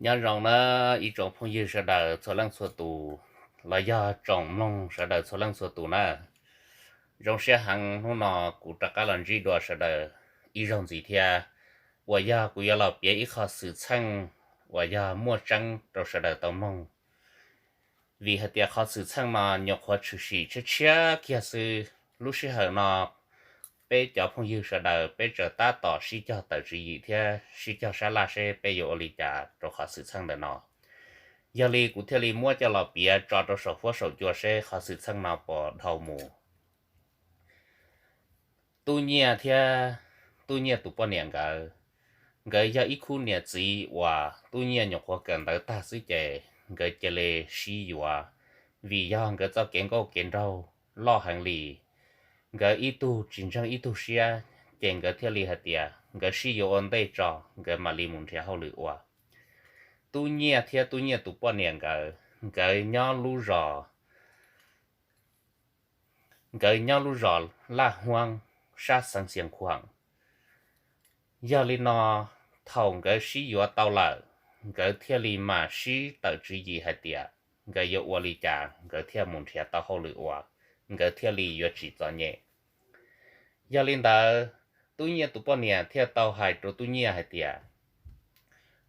Nyob zoo na ib tsoom phooj ywg sawv daws txhua leej txhua tus, los yog tsoom mloog sawv daws txhua leej txhua tus na. Zoo siab heev hnub no kuv rov qab los ntsib dua sawv daws ib zaug ntxiv thiab, uas yog kuv yuav los piav ib qho xwm txheej uas yog muaj tseeb rau sawv daws tau mloog. Vim hais tias qhov xwm txheej no nyuam qhuav tshwm sim tshiab tshiab kiag xwb. Lub sij hawm no peb cov phooj ywg sawv daws peb tseem tab tom sib cog tawm tswv yim thiab sib cog sab laj seb peb yuav ua li cas rau qhov xwm txheej ntawm no. Yog li kuv thiaj li muab coj los piav tso rau saum huab saum cua seb qhov xwm txheej no puas dhau mus. Tub Nyiaj thiab Tub Nyiaj tus poj niam nkawd, nkawd yog ib khub niam txiv uas Tub Nyiaj nyuam qhuav kawm ntawv tag xwb ces nkawd cia li sib yuav, vim yog nkawd txoj kev nkauj kev nraug loj heev li. Nkawd ib tug tsis ntseeg ib tug siab, ces nkawd thiaj li hais tias nkawd sib yuav ua ntej tso, nkawd mam li mus nrhiav hauj lwm ua. Tub Nyiaj thiab Tub Nyiaj tus poj niam nkawd, nkawd nyob lub zos nkawd nyob lub zos Laj Huab, sab xeev Xiav Khuam. Yog li no, thaum nkawd sib yuav tau lawm, nkawd thiaj li mam sib tawm tswv yim hais tias nkawd yuav ua li cas nkawd thiaj mus nrhiav tau hauj lwm ua, nkawd thiaj li yuav tsis txom nyem. Yog li ntawd, Tub Nyiaj tus poj niam thiaj tau hais rau Tub Nyiaj hais tias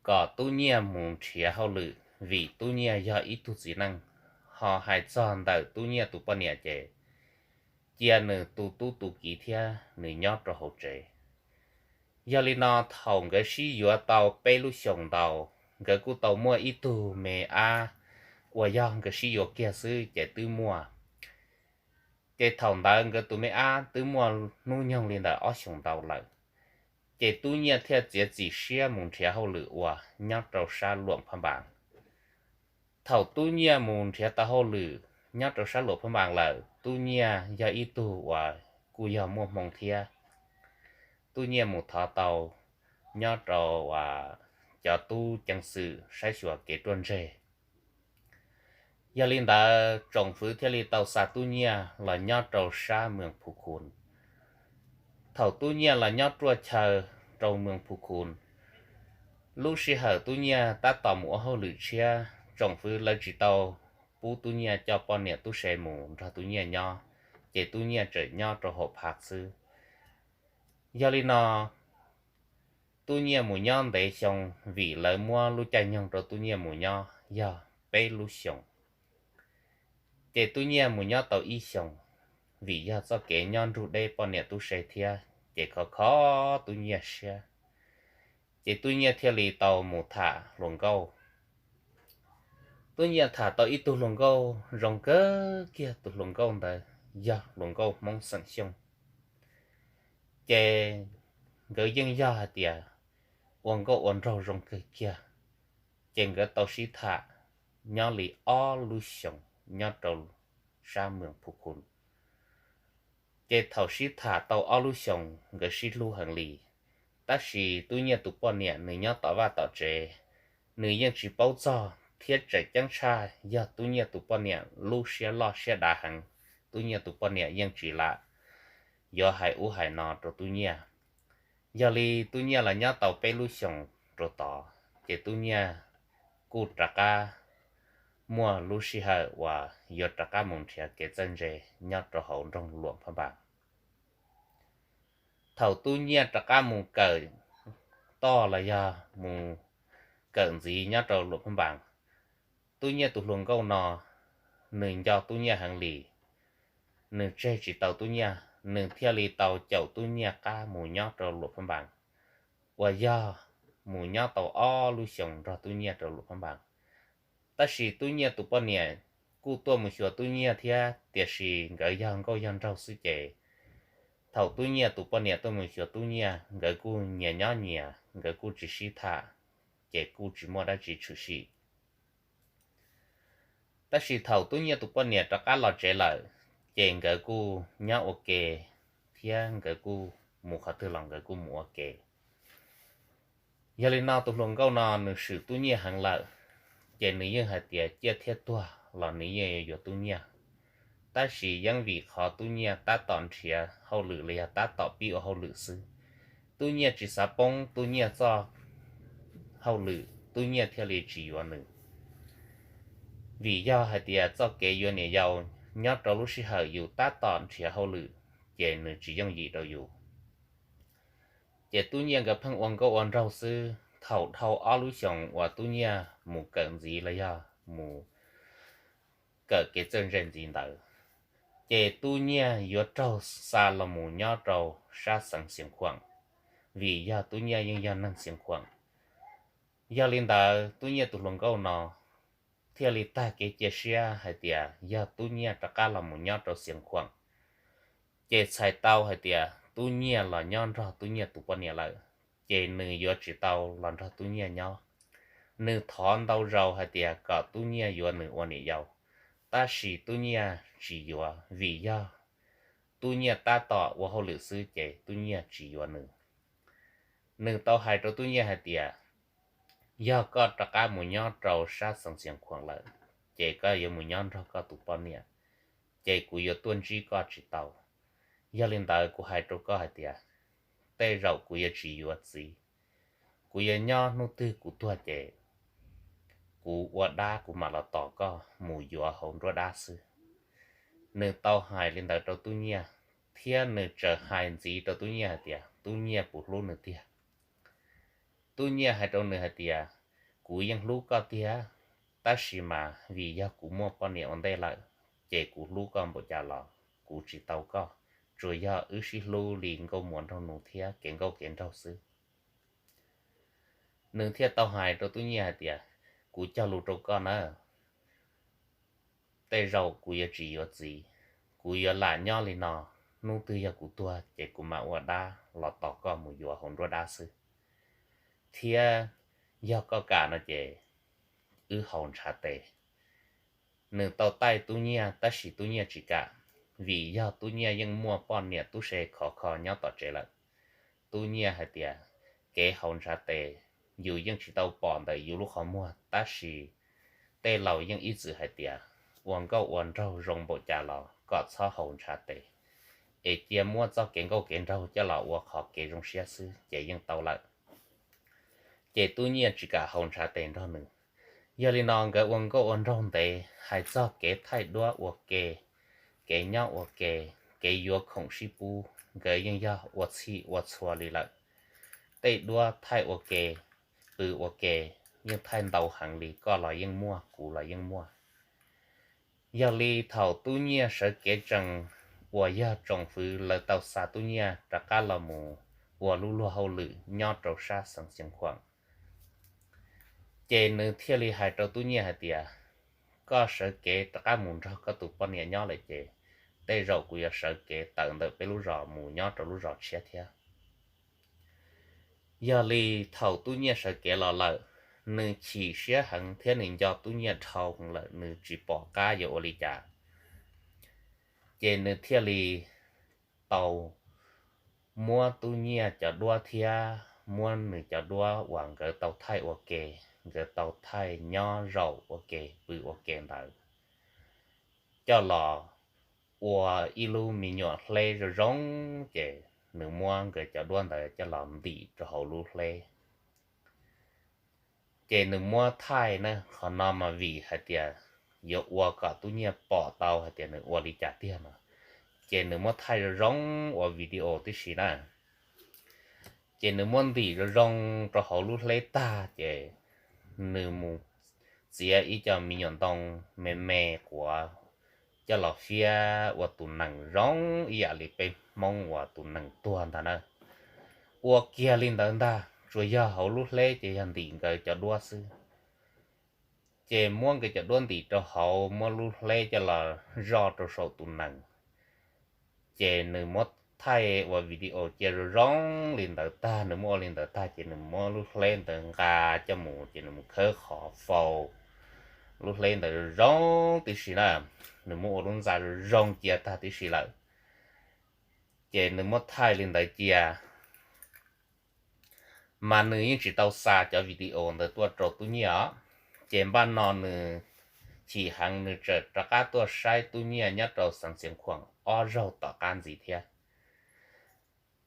kom Tub Nyiaj mus nrhiav hauj lwm, vim Tub Nyiaj yog ib tug txiv neej. Ho hais txog ntawm Tub Nyiaj tus poj niam ces cia nws tu tub tu kiv thiab nws nyob rau hauv tsev. Yog li no, thaum nkawd sib yuav tau peb lub xyoos ntau, nkawd kuj tau muaj ib tug me ab uas yog nkawd sib yuav kiag xwb ces twb muaj. Ces thaum ntawd nkawd tus me ab twb muaj hnub nyoog li ntawm ob xyoos ntau lawm. Ces Tub Nyiaj thiaj txiav txim siab mus nrhiav hauj lwm ua nyob rau sab Luam Phab Npas. Thaum Tub Nyiaj mus nrhiav tau hauj lwm nyob rau sab Luam Phab Npas lawm, Tub Nyiaj yog ib tug uas kuj yog muaj hmoo thiab. Tub Nyiaj mus thov tau nyob rau cov tub ceev xwm saib xyuas kev ruaj ntseg. Yog li ntawd, tsoom fwv thiaj li tau xa Tub Nyiaj los nyob rau sab Moos Phu Khun. Thaum Tub Nyiaj los nyob ruaj chaw rau Moos Phu Khun, lub sij hawm Tub Nyiaj tab tom mus ua hauj lwm tshiab, tsoom fwv lawv tsis tau pub Tub Nyiaj coj poj niam tub se mus nrog Tub Nyiaj nyob, ces Tub Nyiaj tseem nyob rau hauv phav xwb. Yog li no, Tub Nyiaj mus nyob ntev xyoo, vim lawv muab lub caij nyoog rau Tub Nyiaj mus nyob yog peb lub xyoos. Ces Tub Nyiaj mus nyob tau ib xyoos, vim yog txoj kev nyob nrug deb poj niam tub se thiab, ces khov kho Tub Nyiaj siab. Ces Tub Nyiaj thiaj li tau mus tham hluas nkauj. Tub Nyiaj tham tau ib tug hluas nkauj zoo kawg kiag, tus hluas nkauj ntawd yog hluas nkauj Hmoob xeem Xyooj. Ces nkawd yeej yog hais tias ua nkauj ua nraug zoo kawg kiag. Ces nkawd tau sib tham nyob li ob lub xyoos nyob rau sab Moos Phu Khun. Ces thaum sib tham tau ob lub xyoos nkawd sib hlub heev li. Tab sis Tub Nyiaj tus poj niam nws nyob tom vaj tom tsev, nws yeej tsis paub txog thiab tseem ceeb tshaj yog Tub Nyiaj tus poj niam lub siab loj siab dav heev. Tub Nyiaj tus poj niam yeej tsis lam yuav hais ub hais no rau Tub Nyiaj. Yog li Tub Nyiaj los nyob tau peb lub xyoos rau tod, ces Tub Nyiaj kuj rov qab muaj lub sij hawm uas yuav rov qab mus nrhiav kev txawj ntse nyob rau hauv nroog Luam Phab Npas. Thaum Tub Nyiaj rov qab mus kawm toj los yog mus kawm ntxiv nyob rau Luam Phab Npas, Tub Nyiaj tus hluas nkauj no nws nco Tub Nyiaj heev li. Nws tseg tsis tau Tub Nyiaj, nws thiaj li tau caum Tub Nyiaj qab mus nyob rau Luam Phab Npas, uas yog mus nyob tau ob lub xyoos nrog Tub Nyiaj rau Luam Phab Npas. Tab sis Tub Nyiaj tus poj niam kuj tuaj mus xyuas Tub Nyiaj thiab, tiam sis nkawd yog nkauj yog nraug xwb ces thaum Tub Nyiaj tus poj niam tuaj mus xyuas Tub Nyiaj, nkawd kuj nyias nyob nyias, nkawd kuj tsis sib tham, ces kuj tsis muaj dab tsi tshwm sim. Tab sis thaum Tub Nyiaj tus poj niam rov qab los tsev lawm, ces nkawd kuj nyob ua ke thiab nkawd kuj mus qhov twg los nkawd kuj mus ua ke. Yog li no tus hluas nkauj no nws swm Tub Nyiaj heev lawm, ces nws yeej hais tias ciaj thiab tuag los nws yeej yuav yuav Tub Nyiaj. Tab sis yeej vim qhov Tub Nyiaj tab tom nrhiav hauj lwm los yog tab tom pib ua hauj lwm xwb, Tub Nyiaj tsis xav poob Tub Nyiaj txoj hauj lwm, Tub Nyiaj thiaj li tsis yuav nws. Vim yog hais tias txoj kev yuav niam yau nyob rau lub sij hawm yus tab tom nrhiav hauj lwm, ces nws tsis yooj yim rau yus. Ces Tub Nyiaj nkawd pheej ua nkauj ua nraug xwb. Thaum dhau ob lub xyoos uas Tub Nyiaj mus kawm ntxiv los yog mus kawm kev txawj ntse ntxiv ntawd, ces Tub Nyiaj yuav raug xa los mus nyob rau sab xeev Xiav Khuam, vim yog Tub Nyiaj yeej yog neeg Xiav Khuam. Yog li ntawd, Tub Nyiaj tus hluas nkauj no thiaj li tag kev cia siab hais tias yog Tub Nyiaj rov qab los mus nyob rau Xiav Khuam, ces txhais tau hais tias Tub Nyiaj los nyob nrog Tub Nyiaj tus poj niam lawm, ces nws yuav tsis tau los nrog Tub Nyiaj nyob. Nws thov ntau zaus hais tias kom Tub Nyiaj yuav nws ua niam yau, tab sis Tub Nyiaj tsis yuav vim yog Tub Nyiaj tab tom ua hauj lwm xwb ces Tub Nyiaj tsis yuav nws. Nws tau hais rau Tub Nyiaj hais tias, yog koj rov qab mus nyob rau sab xeev Xiav Khuam lawm, ces koj yuav mus nyob nrog koj tus poj niam, ces kuv yuav tuaj ntsib koj tsis tau. Yog li ntawd kuv hais rau koj hais tias, tej zaum kuv yuav tsis yuav txiv, kuv yuav nyob hnub twg kuv tuag ces kuv ua dab kuv mam los tos koj mus yuav hauv nruab dab xwb. Nws tau hais li ntawd rau Tub Nyiaj, thiab nws tseem hais ntxiv rau Tub Nyiaj hais tias Tub Nyiaj puas hlub nws tiag. Tub Nyiaj hais rau nws hais tias, kuv yeej hlub koj tiag, tab sis mas vim yog kuv muaj poj niam ua ntej lawm, ces kuv hlub koj npaum cas los kuv tsis tau koj, tsuas yog wb sib hlub li nkauj muam nraug nus thiab kev nkauj kev nraug xwb. Nws thiaj tau hais rau Tub Nyiaj hais tias, kuv cog lus rau koj na, tej zaum kuv yuav tsis yuav txiv, kuv yuav lam nyob li no, hnub twg yog kuv tuag ces kuv mam ua dab los tos koj mus yuav hauv nruab dab xwb. Thiab yog koj kam no ces wb haus ntshav tes. Nws tau taij Tub Nyiaj tab sis Tub Nyiaj tsis kam, vim yog Tub Nyiaj yeej muaj poj niam tub se khov kho nyob tom tsev lawm. Tub Nyiaj hais tias, kev haus ntshav tes yus yeej tsis tau pom ntawm yus lub qhov muag, tab sis tej laus yeej ib txwm hais tias ua nkauj ua nraug zoo npaum cas los kom txhob haus ntshav tes, es cia muab txoj kev nkauj kev nraug coj los ua qhov kev zoo siab xwb ces yeej tau lawm. Ces Tub Nyiaj tsis kam haus ntshav tes nrog nws. Yog li no nkawd ua nkauj ua nraug ntev, hais txog kev thaij duab ua ke, kev nyob ua ke, kev yuav khoom sib pub, nkawd yeej yog ua txhij ua txhua li lawm. Tej duab thaij ua ke, pw ua ke, yeej thaij ntau heev li, koj los yeej muaj, kuv los yeej muaj. Yog li thaum Tub Nyiaj sawv kev tsees, uas yog tsoom fwv lawv tau xa Tub Nyiaj rov qab los mus ua lub luag hauj lwm nyob rau sab xeev Xiav Khuam, ces nws thiaj li hais rau Tub Nyiaj hais tias, koj sawv kev rov qab mus nrog koj tus poj niam nyob lawm ces tej zaum kuv yuav sawv kev tawm ntawm peb lub zos mus nyob rau lub zos tshiab thiab. Yog li thaum Tub Nyiaj sawv kev los lawm, nws chim siab heev thiab nws nco Tub Nyiaj dhau lawm, nws tsis pom qab yuav ua li cas. Ces nws thiaj li tau muab Tub Nyiaj cov duab thiab muab nws cov duab uas nkawd tau thaij ua ke, nkawd tau thaij nyob zaum ua ke pw ua ke ntawd, coj los ua ib lub me nyuam hleb zoo zoo, ces nws muab nkawd cov duab ntawd coj los ntim rau hauv lub hleb. Ces nws muab thaij na, qhov no mas vim hais tias yuav ua kom Tub Nyiaj pom tau hais tias nws ua li cas tiag no. Ces nws muab thaij zoo zoo ua video tib si na. Ces nws muab ntim zoo zoo rau hauv lub hleb tag ces nws mus txiav ib co me nyuam ntoo me me quav coj los fiab ua tus nees zoo ib yam li peb Hmoob uas tus nees tuag ntag na. Ua kiag li ntawd ntag, tsuas yog hauv lub hleb ces yog ntim nkawd cov duab xwb. Ces muab nkawd cov duab ntim rau hauv, muab lub hleb coj los zoj rau saum tus nees. Ces nws muab thaij ua video cia zoo zoo li ntawd tag, nws muab ua li ntawd tag ces nws muab lub hleb ntawd nqa coj mus ces nws mus khawb qhov faus lub hleb ntawd zoo zoo tib si na. Nws muab ua lub ntxa zoo zoo cia tag tib si lawm. Ces nws muab thaij li ntawd cia, mas nws yeej tsis tau xa cov video ntawd tuaj rau Tub Nyiaj os. Ces npaj no nws chim heev, nws tseem rov qab tuaj saib Tub Nyiaj nyob rau xeev Xiav Khuam ob zaug tom qab ntxiv thiab.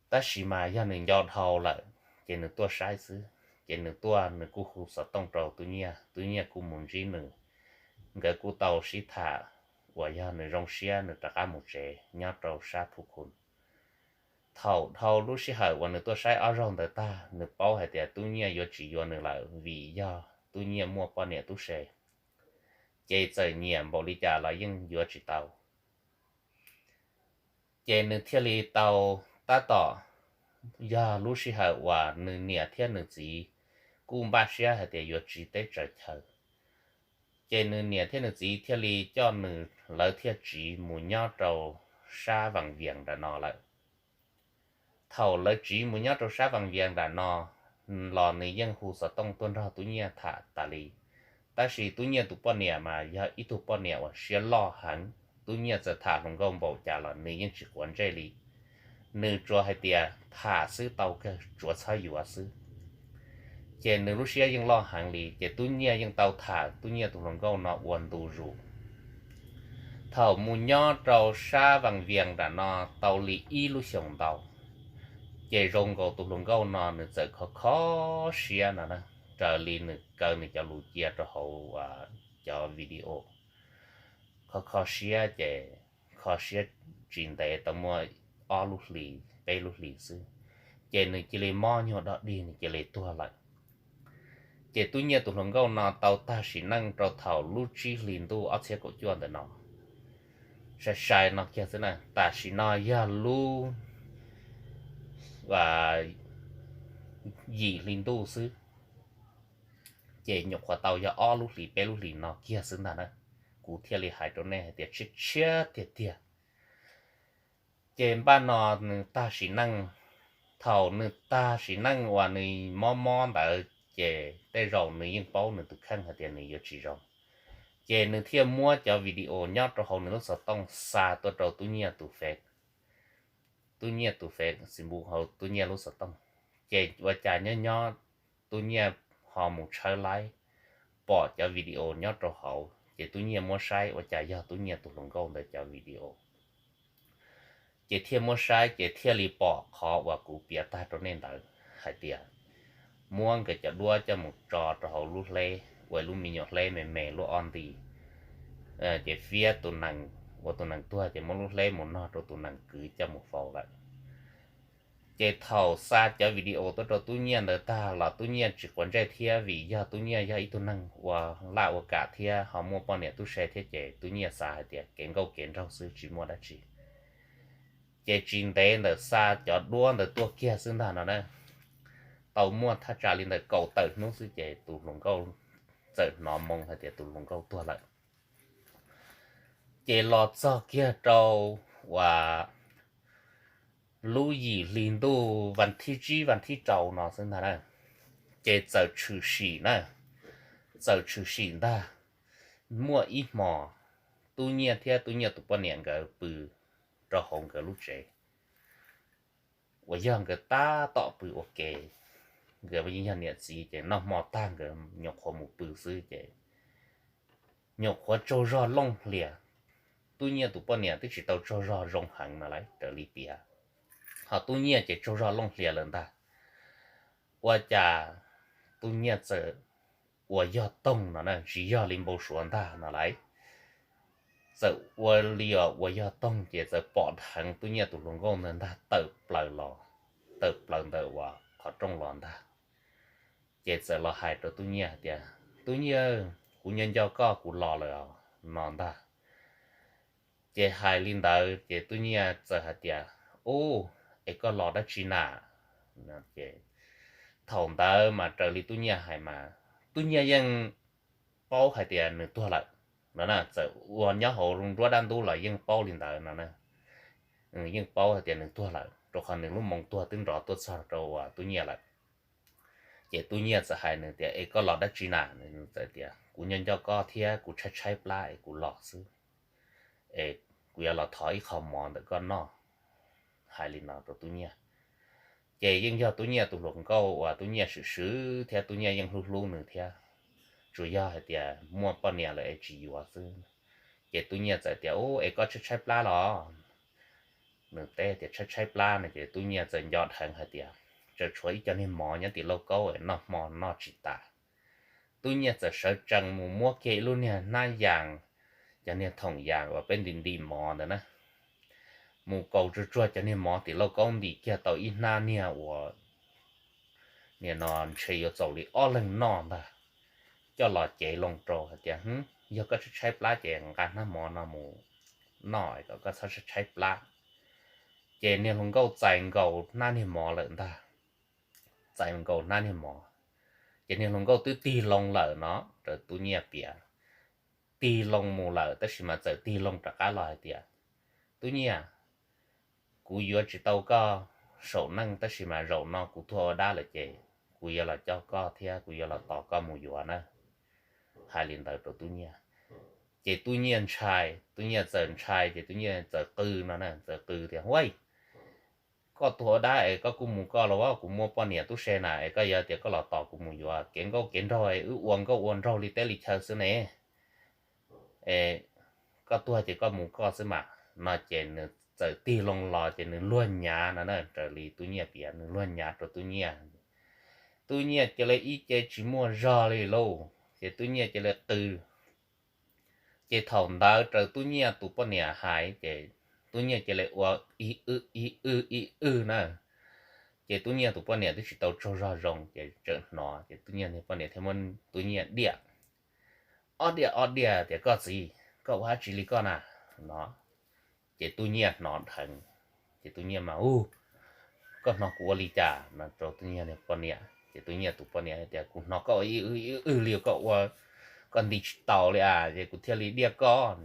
Tab sis mas yog nws nco dhau lawm, ces nws tuaj saib xwb. Ces nws tuaj nws kuj hu xov tooj rau Tub Nyiaj, Tub Nyiaj kuj mus ntsib nws, nkawd kuj tau sib tham uas yog nws zoo siab nws rov qab mus tsev nyob rau sab Phu Khu. Thaum dhau lub sij hawm uas nws tuaj saib ob zaug ntawd tag, nws paub hais tias Tub Nyiaj yuav tsis yuav nws lawm vim yog Tub Nyiaj muaj poj niam tub se, ces txawm nyiam npaum li cas los yeej yuav tsis tau. Ces nws thiaj li tau, tab tom yog lub sij hawm uas nws niam thiab nws txiv kuj npaj siab hais tias yuav tsiv teb tsaws chaw, ces nws niam thiab nws txiv thiaj li coj nws, lawv thiaj tsiv mus nyob rau sab Vaj Vias nram no lawm. Thaum lawv tsiv mus nyob rau sab Vaj Vias nram no los nws yeej hu xov tooj tuaj nrog Tub Nyiaj tham tas li. Tab sis Tub Nyiaj tus poj niam mas yog ib tug poj niam uas siab loj heev, Tub Nyiaj txawm tham hluas nkauj npaum cas los nws yeej tsis quav ntsej li. Nws tsuas hais tias tham xwb tau kawg, tsuav txhob yuav xwb. Ces nws lub siab yeej loj heev li, ces Tub Nyiaj yeej tau tham Tub Nyiaj tus hluas nkauj no ua ntu zus. Thaum mus nyob rau sab Vaj Vias nram no tau li ib lub xyoos ntau, ces zoo nkaus tus hluas nkauj no nws txawm kho kho siab no na, raws li nws kaw nws cov lus cia rau hauv cov video. Kho kho siab ces kho siab tsis ntev tau muaj ob lub hlis peb lub hlis xwb, ces nws cia li mob nyuag dog dig nws cia li tuag lawm. Ces Tub Nyiaj tus hluas nkauj no tau tag sim neej rau thaum lub tsib hlis ntuj ob txhiab kaum cuaj ntawm no. Sai sai no kiag xwb na, tam sim no yog lub yim hli ntuj xwb, ces nyuam qhuav tau yog ob lub hlis peb lub hlis no kiag xwb ntag na. Kuv thiaj li hais rau nej hais tias tshiab tshiab tiag tiag. Ces npaj no nws tag sim neej, thaum nws tag sim neej uas nws mob mob ntawd ces tej zaum nws yeej paub nws tus kheej hais tias nws yuav tsis zoo. Ces nws thiaj muab cov video nyob rau hauv nws lub xov tooj xa tuaj rau Tub Nyiaj tus Face, Tub Nyiaj tus Face, Facebook hauv Tub Nyiaj lub xov tooj. Ces ua cas nyob nyob Tub Nyiaj ho mus tshawb laib pom cov video nyob rau hauv, ces Tub Nyiaj muab saib ua cas yog Tub Nyiaj tus hluas nkauj ntawd cov video. Ces thiaj muab saib ces thiaj li pom qhov uas kuv piav tag rau nej ntawd hais tias muab nkawd cov duab coj mus tso rau hauv lub hleb, ua lub me nyuam hleb me me lub ob nti, ces fiab tus nees, ua tus nees tuag ces muab lub hleb mus nog rau tus nees kwv coj mus faus lawm. Ces thaum xa cov video tuaj rau Tub Nyiaj ntawd tag los Tub Nyiaj tsis quav ntsej thiab vim yog Tub Nyiaj yog ib tug neeg ua laj ua kam thiab ho muaj poj niam tub se thiab ces Tub Nyiaj xav hais tias kev nkauj kev nraug xwb tsis muaj dab tsi. Ces tsis ntev ntawm xa cov duab ntawd tuaj kiag xwb ntag no na, tau muaj thaj tsam li ntawm kaum tawm hnub xwb ces tus hluas nkauj txawm hnov moo hais tias tus hluas nkauj tuag lawm. Ces los txog kiag rau uas lub yim hli ntuj vas thib tsib vas thib rau no xwb ntag na, ces txawm tshwm sim na, txawm tshwm sim ntag. Muaj ib hmos Tub Nyiaj thiab Tub Nyiaj tus poj niam nkawd pw rau hauv nkawd lub tsev uas yog nkawd tab tom pw ua ke, nkawd yog niam txiv ces noj hmo tag nkawd nyuam qhuav mus pw xwb ces nyuam qhuav tsaug zog looj hlias. Tub Nyiaj tus poj niam twb tsis tau tsaug zog zoo heev no lawm raws li piav, ho Tub Nyiaj ces tsaug zog looj hlias lawm ntag. Ua cas Tub Nyiaj txawm ua yog toog no na, tsis yog li npau suav ntag no lawm. Txawm ua li os ua yog toog ces txawm pom dheev Tub Nyiaj tus hluas nkauj ntawd ntag tawm plaws los, tawm plaws ntawm uas qhov rooj los ntag. Ces txawm los hais rau Tub Nyiaj hais tias, Tub Nyiaj, kuv nco nco koj kuv los lawm os no ntag. Ces hais li ntawd ces Tub Nyiaj txawm hais tias, Ub, es koj los dab tsi na? Thaum ntawd mas raws li Tub Nyiaj hais mas Tub Nyiaj yeej paub hais tias nws tuag lawm no na, txawm ua nyob hauv nruab dab ntub los yeej paub li ntawd no na. Yeej paub hais tias nws tuag lawm rau qhov nws lub moo tuag twb nrov tuaj txog rau uas Tub Nyiaj lawm. Ces Tub Nyiaj txawm hais nws tias, Es koj los dab tsi na? Nws txawm tias, Kuv nco nco koj thiab kuv tshaib tshaib plab es kuv los xwb, es kuv yuav los thov ib qho mov ntawm koj noj. Hais li no rau Tub Nyiaj. Ces yeej yog Tub Nyiaj tus hluas nkauj uas Tub Nyiaj swm swm thiab Tub Nyiaj yeej hlub hlub nws thiab, tsuas yog hais tias muaj poj niam lawm es tsis yuav xwb. Ces Tub Nyiaj txawm tias, Ub, es koj tshaib tshaib plab los? Nws teb tias tshaib tshaib plab no ces Tub Nyiaj txawm nco dheev hais tias, tseem tshuav ib co niag mov nyob tim lauj kaub noj hmo noj tsis tas. Tub Nyiaj txawm sawv tsees mus muab kiag ib lub niag hnab yas, cov niag thoom yas uas peb nti nti mov ntawd na, mus kaus tsuag tsuag cov niag mov tim lauj kaub ntim kiag tau ib hnab niag uas nim no ntshe yuav txaus li ob leeg noj ntag, coj los cev loo rau hais tias, Yog koj tshaib tshaib plab ces nqa hnab mov no mus noj kom koj txhob tshaib tshaib plab. Ces niag hluas nkauj txais nkaus hnab niag mov lawm ntag, txais nkaus hnab niag mov, ces niag hluas nkauj twb tig loo lawm no rau Tub Nyiaj piav. Tig loo mus lawm tab sis mas txawm tig loo rov qab los hais tias, Tub Nyiaj, kuv yuav tsis tau koj saum neej tab sis mas zaum no kuv tuag ua dab lawm ces kuv yuav los coj koj thiab kuv yuav los tos koj mus yuav na. Hais li ntawd rau Tub Nyiaj, ces Tub Nyiaj ntshai, Tub Nyiaj txawm ntshai ces Tub Nyiaj txawm qw no na, txawm qw tias, Huaj, koj tuag ua dab es koj kuj mus koj los, kuv muaj poj niam tub se na, es koj yuav tias koj los tos kuv mus yuav, kev nkauj kev nraug es wb ua nkauj ua nraug li teb li chaw xwb ne. Es koj tuag ces koj mus koj xwb mas no. Ces nws txawm tig loo los ces nws luag nyav no na, raws li Tub Nyiaj piav nws luag nyav rau Tub Nyiaj. Tub Nyiaj cia li ib ce tsis muaj zog li lauj, ces Tub Nyiaj cia li qw. Ces thaum ntawd raws Tub Nyiaj tus poj niam hais ces Tub Nyiaj cia li ua ib wb ib wb ib wb na. Ces Tub Nyiaj tus poj niam twb tsis tau tsaug zog zoo ces tseem hnov ces Tub Nyiaj niag poj niam thiaj muab Tub Nyiaj diaj ob diaj ob diaj tias, Koj txiv, koj ua dab tsi li koj na? No ces Tub Nyiaj hnov dheev, ces Tub Nyiaj mas, U, koj hnov kuv ua li cas? No rau Tub Nyiaj niag poj niam ces Tub Nyiaj tus poj niam hais tias, Kuv hnov koj ua ib wb ib wb li koj ua, koj nti tsis taus li a, ces kuv thiaj li diaj koj.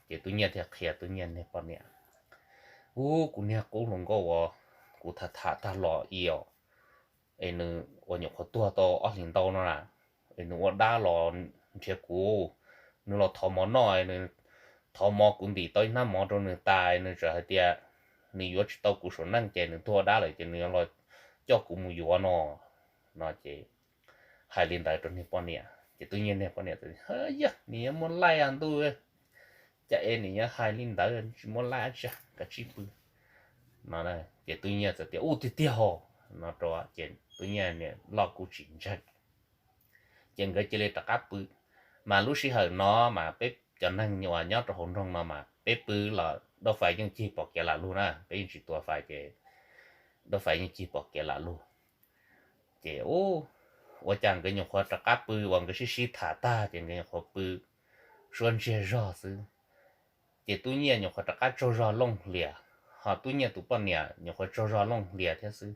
Ces Tub Nyiaj thiaj qhia Tub Nyiaj niag poj niam, U, kuv niag qub hluas nkauj uas kuv tham tham tag los ib os, es nws uas nyuam qhuav tuag tau ob hlis ntau no na, es nws ua dab los nrhiav kuv, nws los thov mov noj, nws thov mov kuv ntim tau ib hnab mov rau nws tas, nws txawm hais tias nws yuav tsis tau kuv saum neej ces nws tuag ua dab lawm ces nws yuav los coj kuv mus yuav no. No ces hais li ntawd rau niag poj niam ces Tub Nyiaj niag poj niam, Yog nws yuav muaj laij a ntuj, cas es nws yuav hais li ntawd, tsis muaj laij dab tsi, kav tsij pw. No ces Tub Nyiaj txawm tias, U, tiag tiag hos, no rau ces Tub Nyiaj niam loj kuj tsis ntseeg. Ces nkawd cia li rov qab pw. Mas lub sij hawm no mas peb cov neeg uas nyob rau hauv nroog no mas peb pw los Dab Fais yeej cig pom kev lam lug na, peb yeej tsis tua fais ces Dab Fais yeej cig pom kev lam lug. Ces ua cas nkawd nyuam qhuav rov qab pw uas nkawd sib sib tham tag ces nkawd nyuam qhuav pw suab ntsiag zog xwb. Ces Tub Nyiaj nyuam qhuav rov qab tsaug zog looj hlias, ho Tub Nyiaj tus poj niam nyuam qhuav tsaug zog looj hlias thiab xwb.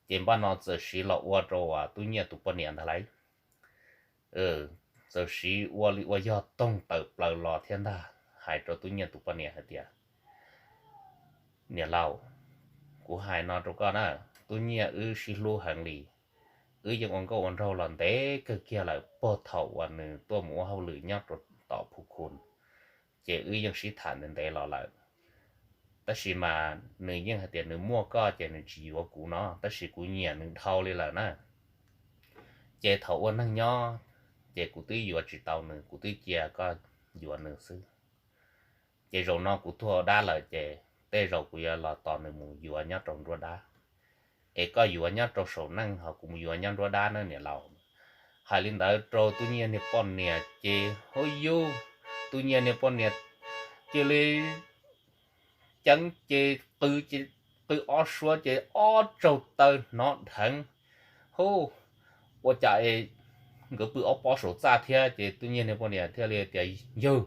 Ces npaj no txawm siv los ua rau Tub Nyiaj tus poj niam ntag lauj. Txawm siv ua li ua yog toog tawm plaws los thiab ntag, hais rau Tub Nyiaj tus poj niam hais tias, Niam laus, kuv hais no rau koj na, Tub Nyiaj wb sib hlub heev li. Wb yeej ua nkauj ua nraug los ntev kawg kiag lawm, puag thaum uas nws tuaj mus ua hauj lwm nyob rau tom Phu Khu, ces wb yeej sib tham ntev ntev los lawm. Tab sis mas nws yeej hais tias nws muaj koj ces nws tsis yuav kuv no, tab sis kuv nyiam nws dhau li lawm na. Ces thaum ua neeg nyob, ces kuv twb yuav tsis tau nws, kuv twb cia koj yuav nws xwb. Ces zaum no kuv tuag dab lawm ces tej zaum kuv yuav los tos nws mus yuav nyob rau nruab dab. Es koj yuav nyob rau saum neej ho kuv mus yuav nyob nruab dab na niam laus. Hais li ntawd rau Tub Nyiaj niag poj niam ces hauj yug, Tub Nyiaj niag poj niam cia li ceeb ces qw, qw ob suab ces ob tsaug taw hnov dheev. Hu, ua cas es nkawd pw ob pob saum txaj thiab ces Tub Nyiaj niag poj niam thiaj li tias, Yawg,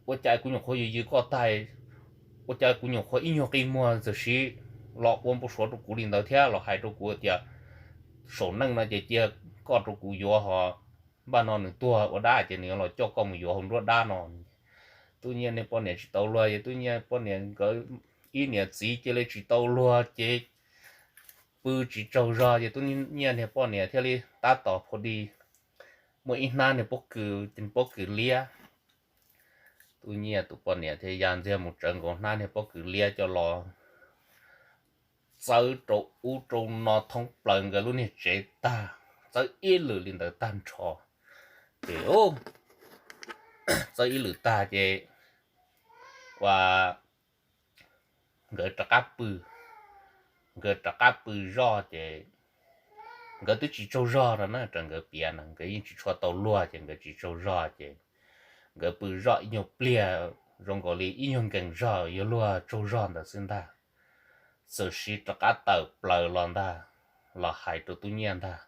ua cas kuv nyuam qhuav yws yws koj tag, ua cas kuv nyuam qhuav ib nyuag qi muag txawm siv los ua npau suav rau kuv li ntawd thiab los hais rau kuv tias saum neej no ces cia koj rau kuv yuav ho npaj no nws tuag ua dab ces nws yuav los coj koj mus yuav hauv nruab dab no. Tub Nyiaj niag poj niam tsis tau luag ces Tub Nyiaj poj niam nkawd ib niam txiv cia li tsis tau luag ces pw tsis tsaug zog ces Tub Nyiaj niag poj niam thiaj li tab tom phu di muaj ib hnab niag pob kws, pob kws liab. Tub Nyiaj tus poj niam thiaj ya ntxiag mus tsawv nkaus hnab niag pob kws liab coj los txawb rau ub rau no thoob plaws nkawd lub niag tsev tag, txawb ib lwm li ntawd tag nrho. Ces txawb ib lwm tag ces ua nkawd rov qab pw, nkawd rov qab pw zoj ces nkawd twb tsis tsaug zog no na, raws nkawd piav no nkawd yeej tsis tshua tau luag ces nkawd tsis tsaug zog ces nkawd pw zoj ib nyuag pliag zoo nkaus li ib nyuag nkees zog yuav luag tsaug zog ntawd xwb ntag. Txawm sis rov qab tawm plaws los ntag, los hais rau tub nyiaj ntag.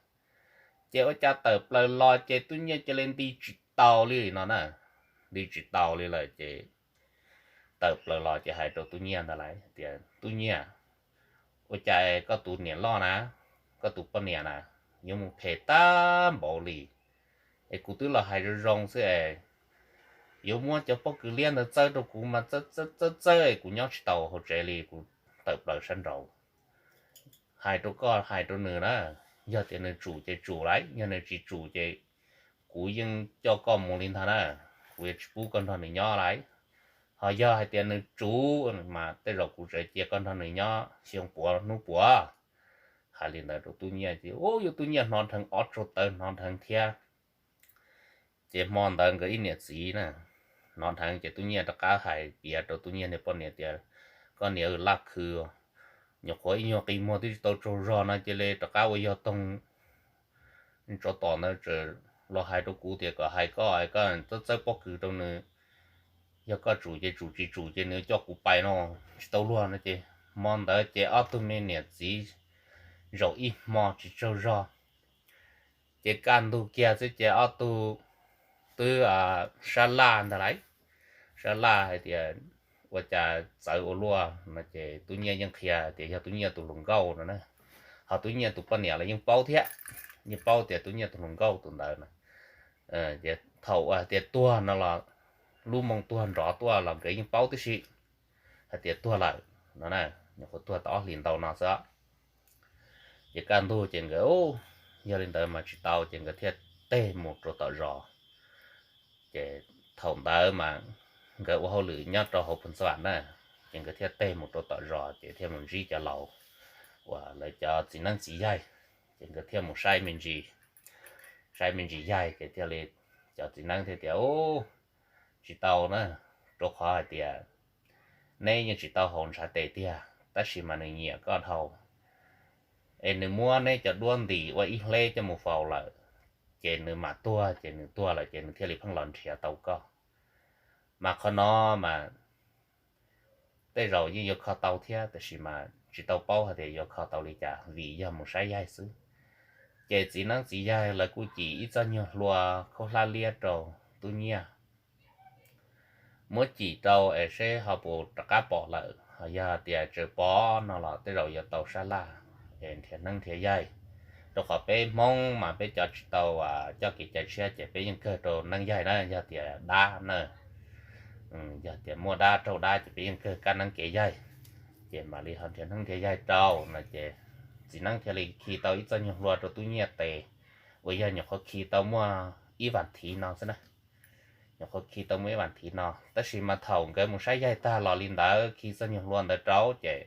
Ces ua cas tawm plaws los ces tub nyiaj cia li nti tsis tau li no na, nti tsis tau li lawm ces tawm plaws los ces hais rau tub nyiaj ntag lais tias, Tub nyiaj, ua cas koj tus niam loj na, koj tus poj niam na, yuav mus phem tag npaum li es kuv twb los hais zoo zoo xwb es yuav muab cov pob kws liab ntawd txawb rau kuv mas txawb txawb txawb es kuv nyob tsis tau hauv tsev li, kuv tawm plaws sab nraud. Hais rau koj hais rau nws na, yog tias nws tsum ces tsum lais, yog nws tsis tsum ces kuv yeej coj koj mus li ntag na, kuv yuav tsis pub koj nrog nws nyob lais. Ho yog hais tias nws tsum mas tej zaum kuv tseem cia koj nrog nws nyob xyoo puav hnub puav. Hais li ntawd rau tub nyiaj ces ub, yog tub nyiaj hnov dheev, ob tsaug taw hnov dheev thiab. Ces hmo ntawd nkawd ib niam txiv na hnov dheev ces tub nyiaj rov qab hais piav rau tub nyiaj niag poj niam tias, Koj niam laj khw, nyuam qhuav ib nyuag qi muag twb tsis tau tsaug zog no cia li rov qab ua yog toog tsov tom ntawd tseem los hais rau kuv tias kom hais koj, koj txawb txawb pob kws rau nws, yog koj tsum ces tsum, tsis tsum ces nws coj kuv pais no, tsis tau luag no ces hmo ntawd ces ob tug me niam txiv zaum ib hmo tsis tsaug zog. Ces kaj ntug kiag xwb ces ob tug twb sab laj ntag lais, sab laj hais tias, Ua cas txawv ua luaj no ces tub nyiaj yeej qhia tias yog tub nyiaj tus hluas nkauj no na. Ho tub nyiaj tus poj niam los yeej paub thiab, yeej paub tias tub nyiaj tus hluas nkauj tus ntawd na. Ces thaum hais tias tuag no los, lub moo tuag nrov tuaj los nkawd yeej paub tib si hais tias tuag lawm no na, nyuam qhuav tuag tau ob hlis ntau no xwb. Ces kaj ntug ces nkawd, yog li ntawd mas tsis tau ces nkawd thiaj teg mus rau tom zos. Ces thaum ntawd mas nkawd ua hauj lwm nyob rau hauv Phoos Xas Vas na, ces nkawd thiaj teg mus rau tom zos ces thiaj mus ntsib cov laus uas lawv cov txiv neeb txiv yaig, ces nkawd thiaj mus saib me ntsis, saib me ntsis yaig ces thiaj li, cov txiv neeb thiaj tias, Ub, tsis tau na, rau qhov hais tias neb yeej tsis tau haus ntshav tes tiag tab sis mas nws nyiam koj dhau, es nws muab neb cov duab ntim ua ib hleb coj mus faus lawm, ces nws mam tuag, ces nws tuag lawm ces nws thiaj li pheej los nrhiav tau koj. Mas qhov no mas tej zaum yeej yuav kho tau thiab tab sis mas tsis tau paub hais tias yuav kho tau li cas vim yog mus saib yaig xwb. Ces txiv neeb txiv yaig lawv kuj cim ib txoj nyuag hlua khaub hlab liab rau tub nyiaj, muab cim rau es seb ho puas rov qab pom lawm, ho yog tias tseem pom no los tej zaum yuav tau sab laj es nrhiav neeb nrhiav yaig, rau qhov peb Hmoob mas peb cov tsis tau coj kev cai tshiab ces peb yeej kawg rau neeb yaig na, yog tias dab na, yog tias muaj dab raug dab ces peb yeej kawg kab neeb kev yaig. Ces mam li ho nrhiav neeb nrhiav yaig rau no ces txiv neeb thiaj li khi tau ib txoj nyuag hlua rau tub nyiaj tes, uas yog nyuam qhuav khi tau muaj ib vas thiv no xwb na, nyuam qhuav khi tau muaj ib vas thiv no. Tab sis mas thaum nkawd mus saib yaig tag los li ntawd khi txoj nyuag hlua ntawd rau ces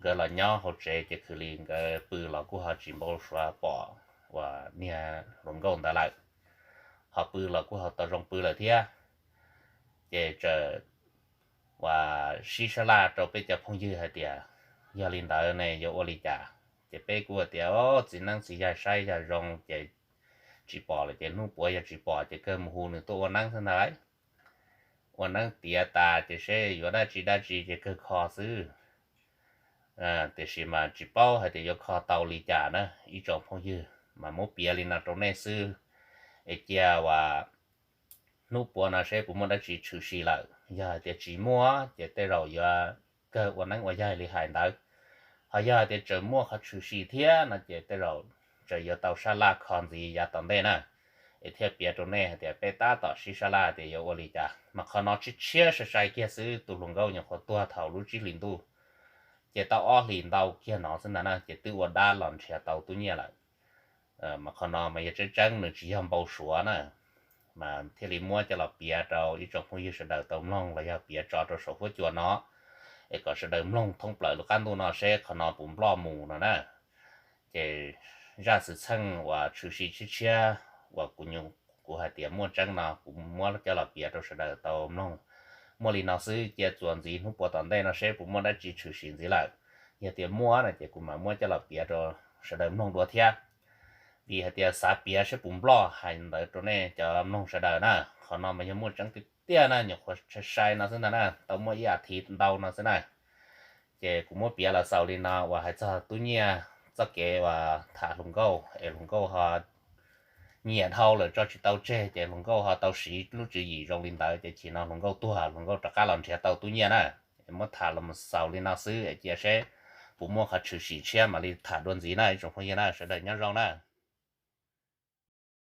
nkawd los nyob hauv tsev ces khwv li nkawd pw los kuj ho tsis npau suav pom uas niag hluas nkauj ntawd lawm, ho pw los kuj ho tau zoo pw lawm thiab. Ces txawm uas sib sab laj rau peb cov phooj ywg hais tias, Yog li ntawd ne yuav ua li cas? Ces peb kuj hais tias, Txiv neeb txiv yaig saib yog zoo ces tsis pom lawm ces hnub puav yog tsis pom ces kawg mus hu nws tuaj ua neeb xwb ntag. Ua neeb tiav tas ces seb yuav dab tsi dab tsi ces kawg kho xwb. Tiam sis mas tsis paub hais tias yuav kho tau li cas na ib tsoom phooj ywg, mas muab piav li no rau nej xwb, es cia uas hnub puav no seb puas muaj dab tsi tshwm sim lawm. Yog hais tias tsis muaj ces tej zaum yuav kawg ua neeb ua yaig li hais ntawd. Ho yog hais tias tseem muaj qhov tshwm sim thiab no ces tej zaum tseem yuav tau sab laj kho ntxiv yav tom ntej na, es thiaj piav rau nej hais tias peb tab tom sib sab laj tias yuav ua li cas. Mas qhov no tshiab tshiab sai sai kiag xwb, tus hluas nkauj nyuam qhuav tuag thaum lub tsib hlis ntuj, ces tau ob hlis ntau kiag no xwb ntag na ces twb ua dab los nrhiav tau tub nyiaj lawm. Mas qhov no mas yog tseeb tseeb nws tsis yog npau suav na, mas thiaj li muab coj los piav rau ib tsoom phooj ywg sawv daws tau mloog los yog piav tso rau saum huab cua no, es kom sawv daws mloog thoob plaws lub qab ntuj no seb qhov no puas nploj mus no na. Ces zaj xwm txheej uas tshwm sim tshiab tshiab uas kuv hais tias muaj tseeb no kuv muab coj los piav rau sawv daws tau mloog. Muaj li no xwb, cia txuas ntxiv hnub puav tom ntej no seb puas muaj dab tsi tshwm sim ntxiv lawm. Yog tias muaj no ces kuv mam muab coj los piav rau sawv daws mloog dua thiab. Vim hais tias xav piav seb puas nploj hais ntawd rau nej cov mloog sawv daws na. Qhov no mas yog muaj tseeb tiag tiag na, nyuam qhuav sai sai no xwb ntag na, tau muaj ib as thiv ntau no xwb na. Ces kuv muab piav los xaus li no uas hais txog Tub Nyiaj txoj kev uas tham hluas nkauj es hluas nkauj ho nyiam dhau lawm tso tsis tau tseg, ces hluas nkauj ho tau siv lub tswv yim zoo li ntawd, ces chim no hluas nkauj tuag, hluas nkauj rov qab los nrhiav tau Tub Nyiaj na. Es muab tham los xaus li no xwb, cia seb puas muaj qhov tshwm sim tshiab mam li tham dua ntxiv na ib tsoom phooj ywg na, sawv daws nyob zoo na.